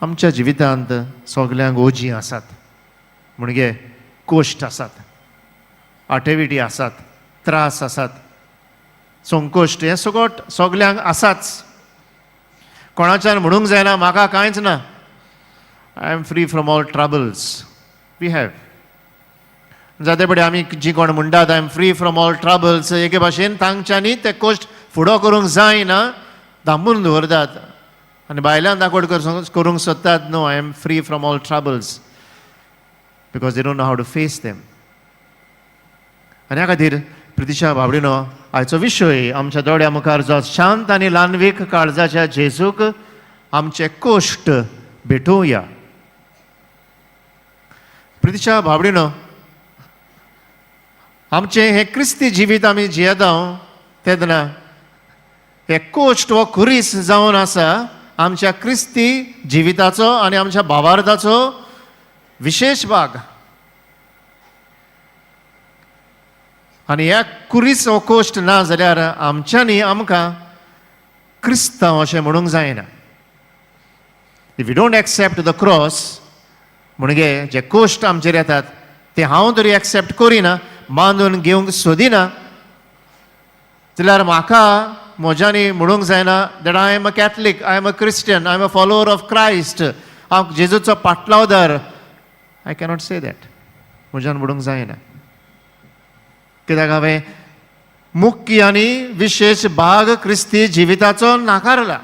आमच्या जिवितांत सगल्यांक ओजी आसात, म्हणजे कोश्ट आसात, आटेविटी आसात, त्रास आसात, संकोश्ट हें सगट सगल्यांक आसाच. कोणाच्यान म्हणूंक जायना म्हाका कांयच ना, I am free from all troubles. We have. जाते पडे आमी जी कोण म्हणटात I am free from all troubles, एके भाशेन तांच्यांनी ते कोश्ट फुडो करूंक जायना, दांबून दवरतात आनी भायल्यान दाखोवड करूंक सोदतात, no, I am free from all troubles, because they don't know how to face them. आनी ह्या खातीर प्रितिशा बाबडीनो, आयचो विशय आमच्या दोळ्या मुखार जो शांत आनी ल्हानवीक काळजाच्या जेजूक आमचे कोश्ट भेटोवया. प्रितिशा बाबडीनो, आमचें हें क्रिस्ती जिवीत आमी जियेता तेन्ना हे कोश्ट हो खुरीस जावन आसा आमच्या क्रिस्ती जिविताचो आनी आमच्या भावार्थाचो विशेश भाग. आनी ह्या कुरीस हो कोश्ट ना जाल्यार आमच्यांनी आमकां क्रिस्तांव अशें म्हणूंक जायना. If you don't accept the cross, म्हणजे जे कोश्ट आमचेर येतात ते हांव तरी एक्सेप्ट करिना, बांदून घेवंक सोदिना जाल्यार म्हाका म्हज्यांनी म्हणूंक जायना that I am a Catholic, I am a Christian, I am a follower of Christ, हांव जेजूचो पाटलावदार. I cannot say that. म्हज्यान म्हणूंक जायना, कित्याक हांवें मुख्य आनी विशेश भाग क्रिस्ती जिविताचो नाकारला.